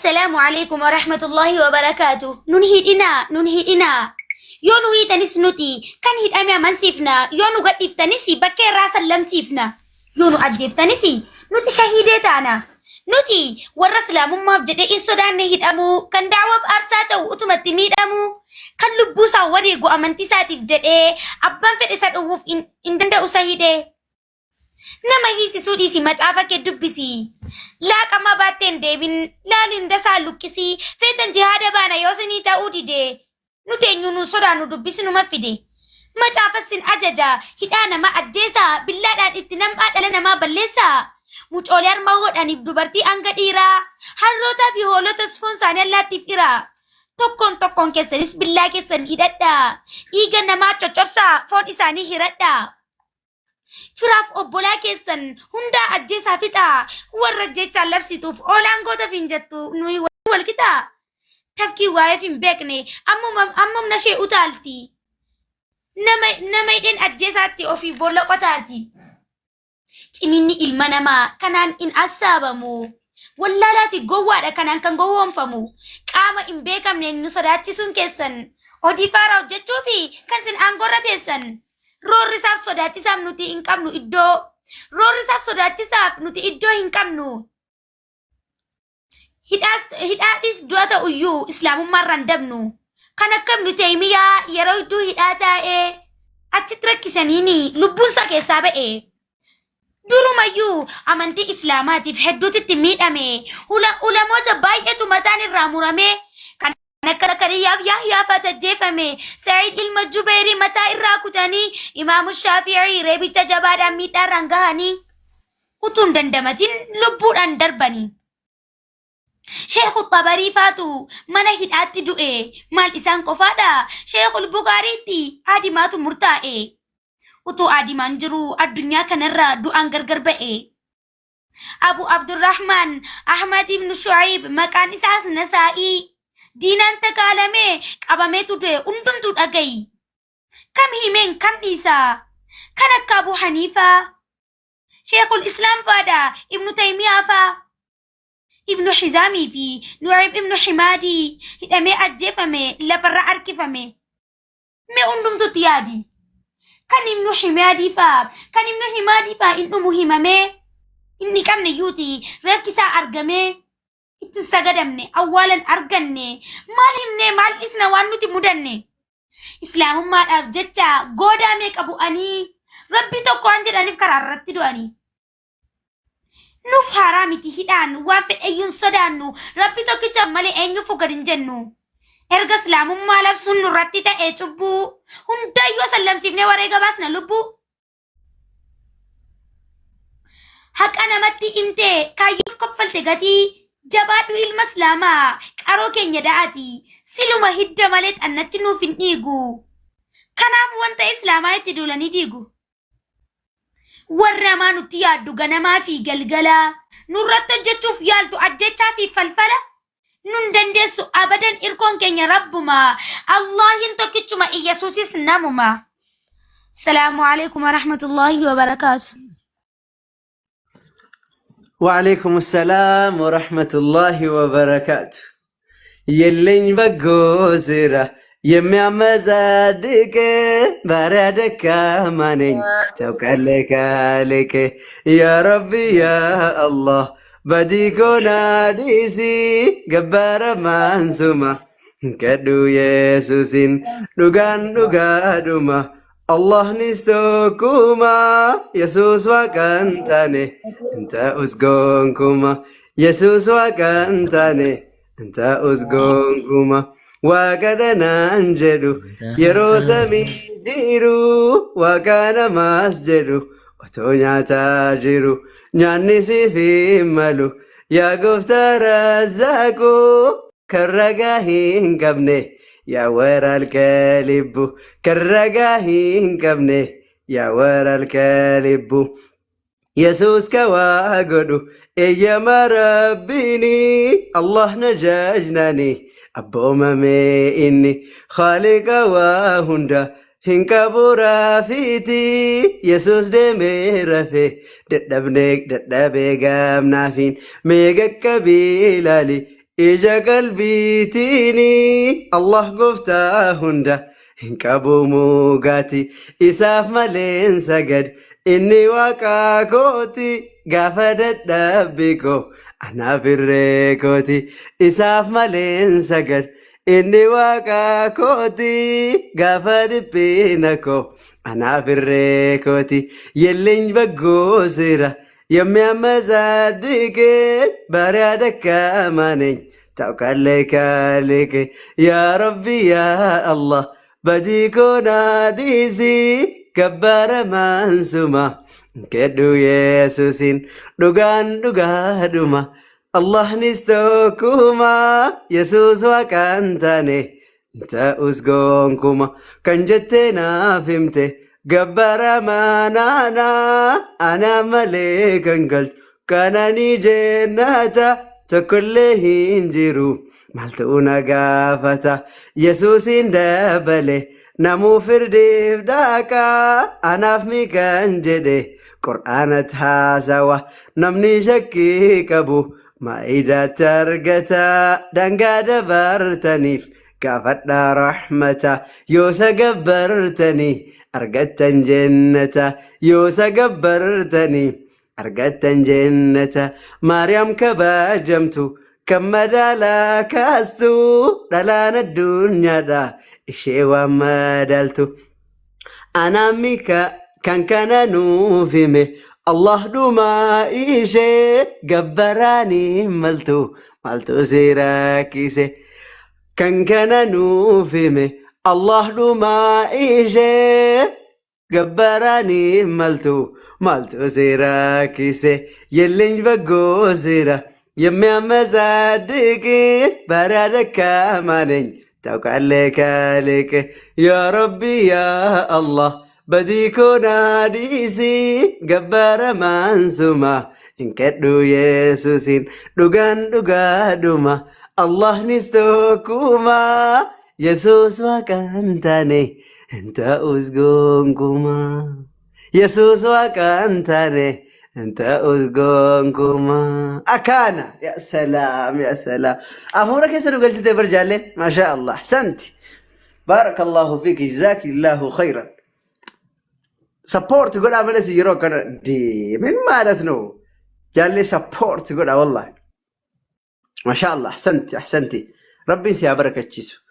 Assalaamu alaikum warahmatullahi wabarakaatu. Nun hidhinaa, nun hidhinaa. Yoo nu hiitanis nuti kan hidhame amansiifna. Yoo nu gadhiiftanis bakkee irraa sallamsiifna. Yoo nu ajjeeftanis nuti shahiidee taana. Nuti warra islaamummaaf jedhee hin sodaanne hidhamuu, kan da'waaf aarsaa ta'u utumatti miidhamuu, kan lubbuu isaa wareegu amantii isaatiif jedhee abbaan fedhe isa dhowwuuf hin hin danda'u isa hidhee. Nama hiisisuu dhiisi macaafa kee dubbisi. Laaqama baattee hin deebin laali hunda isaa luqqisi. Feetan jihaada baana yoo sinii ta'uu dide. Nuti eenyu nu sodaannu dubbisi numa fide. Macaafas sin ajaja hidhaa nama ajjeesaa billaadhaan itti nam'aa dhala namaa balleessaa. Mucoolee harma hodhaniif dubartii hanga dhiiraa harrootaa fi hoolotas foon isaanii allaattiif hiraa. Tokkoon tokkoon keessanis billaa keessan hidhadhaa. Dhiiga namaa coccobsaa foon isaanii hiradhaa. Firaaf obbolaa keessan hundaa ajjeesaa fixaa. Warra ajjeechaan labsituuf oolaan goota ofiin jettu nuyi wal qixaa. Tafkii waa'eef hin beekne ammuma ammumna ishee utaalti. Nama nama hidheen ajjeesaatti ofii boolla qotaati. Ciminni ilma namaa kanaan hin assaabamu. Wallaalaa fi gowwaadha kanaan kan gowwoomfamu. Qaama hin beekamneen nu sodaachisuun keessan hojii faaraa hojjechuu fi kan sin aangoorra teessan. Roorrisaaf sodaachisaaf nuti hin qabnu iddoo. Roorrisaaf sodaachisaaf nuti iddoo hin qabnu. Hidhaas hidhaadhis du'a ta'uyyuu islaamummaarra hin dabnu. Kan akka Ibnu Teeymiyaa yeroo hedduu hidhaa taa'ee achitti rakkisaniini lubbuunsaa keessaa ba'e. Durumayyuu amantii islaamaatiif hedduutu itti miidhame. Ulamoota baay'eetu mataan irraa murame. Kan akka Zakariyaaf Yahyaa fa'aatu ajjeefame. Sa'iid ilma Jubeerii mataa irraa kutanii Imaamu Shaafi'ii reebicha jabaadhaan miidhaa irraan gahanii utuu hin dandamatin lubbuudhaan darbanii. Sheekhu Xabarii faatu mana hidhaatti du'e. Maal isaan qofaadha? Sheekhul Bukaariitti aadimaatu murtaa'e. Utuu aadimaan jiru addunyaa kanarraa du'aan gargar ba'e. Abu Abdurrahman Ahmad ibn Shu'ayb maqaan isaas Nasaa'ii diinaan takaalamee qabameetu du'e hundumtuu dhaga'i. Kam himeen kam dhiisaa? Kan akka Abu Haniifaa, Sheekhul Islaam faadha, Ibnu Taymiyaa faa. Ibnu Hizaamii fi Nu'ayb ibnu Himaadii hidhamee ajjeefame lafarra harkifame. Mee hundumtutti yaadi. Kan Ibnu Himaadii faa kan Ibnu Himaadii faa hin dhumu himamee hin dhiqamne iyyuuti reefki isaa argamee itti hin sagadamne awwaalan arganne maal himnee maal dhisna waan nuti mudanne. Islaamummaadhaaf jecha goodaa meeqa bu'anii rabbi tokko waan jedhaniif karaa irratti du'anii. Nuuf haaraa miti hidhaan waan fedheyyuu hin sodaannu rabbi tokkicha malee eenyuufuu gad hin jennu. Erga islaamummaa labsuun nurratti ta'e cubbuu hundayyuu sallamsiifnee wareega baasna lubbuu. Haqa namatti himte kaayyoof kaffalte gatii jabaadhu ilma islaamaa qaroo keenya da'ati siluma hidda malee xannachi nuuf hin dhiigu. Kanaaf wanta islaamaa itti duulanii diigu. Warri hamaa nutti yaaddu ganamaa fi galgala nurratti hojjechuuf yaaltu ajjechaa fi falfala nun dandeessu abadan irkoon keenya rabbuma Allaahin tokkichuma Iyyasuusis namuma. Salaamu alaikum warahmatullaahi wabarakaatu. ወዓለይኩም ሰላም ወረሕመቱላሂ ወበረካቱ። የለኝ በጎ ስራ የሚያመጻድቅ ባሪያ ደካማ ነኝ ታውቃለህ ካሊቅ። ያ ረቢ ያ አላህ በዲኮና ዲሲ ገበረ ማንሱማ ከዱ የሱሲን ዱጋን ዱጋዱማ Allahnis tokkuma Yesuus waaqa hin taane hin ta'us gonkuma Yesuus waaqa hin taane hin ta'us gonkuma Waaqa dhanaan jedhu yeroo samii jiru waaqa namaas jedhu otoo nyaataa jiru nyaanni siif hin malu yaa gooftaa razzaaquu kan ragaa hin qabne yaa waraal kalibbu kan ragaa hin qabne yaa waraal kalibbu Yesuus ka waa godhu eeyyama rabbiini Allah na jajnaani abboomame inni khaaliqa waa hunda hin qabu raafiiti Yesuus deemee rafe dadhabne dadhabee gaamnaafiin mee qaqqabii ilaali. Ija qalbiitiini Allah gooftaa hunda hin qabu mugaati. Isaaf maleen sagad inni waaqa kooti gaafa dadhabbi koo anaaf irree kooti. Isaaf maleen sagad inni waaqa kooti gaafa dhiphina koo anaaf irree kooti. Yelleeny baggoo seera የሚያመጻድቅ ባሪያ ደካማ ነኝ ታውቃለህ ካሊቅ። ያ ረቢ ያ አላህ badii koo naa dhiisi gabbaramaan suma kedhu Yesuusin dhugaan dhugaadhuma Allahnis tokkuma Yesuus waaqaan taane ta'us gonkuma kan jettee naaf himte gabbaramaa naanaa ana malee kan galchu kananii jennata tokkollee hin jiru maaltu na gaafata Yesuusin dabale namuu firdiif dhaqa anaaf mi kan jedhe qur'aana haasawa namni shakkii qabu maa'idaatti argata dangaa dabartaniif gaafadhaa rahmata yoo gabbartanii argattan jennata yoo gabbartanii argattan jennata. Maariyaam kabajamtu kan madaalaa kaastu dhalaan addunyaadha ishee waan madaaltu. Anaamika kan kana nuuf hime Allah dhumaa ishee gabbaraanii maltu maaltu si rakkise kan kana nuuf hime Allah dhumaa ishee gabbaraanii maltu maaltu si rakkise. የለኝ በጎ ስራ የሚያመጻድቅ ባሪያ ደካማ ነኝ ታውቃለህ ካሊቅ። ያ ረቢ ያ አላህ badii koo naa dhiisi gabbaramaan suma hin kadhu Yesuusin dhugaan dhugaadhuma Allahnis tokkuma Yesuus waaqaan taane hin ta'us gonkumaa Yesuus waaqaan taane hin ta'us gonkumaa. Akkaana ya salaam ya salaam hafuura keessa nu galchite bar jaalleen maashaa Allah ahsanti baarakallahu fiiki jazaakillahu khayran. Support godhaa malee yeroo akkana deemin ማለት ነው jaallee support godhaa wallahi maashaa Allah ahsanti ahsanti rabbiin si haa barakachiisu.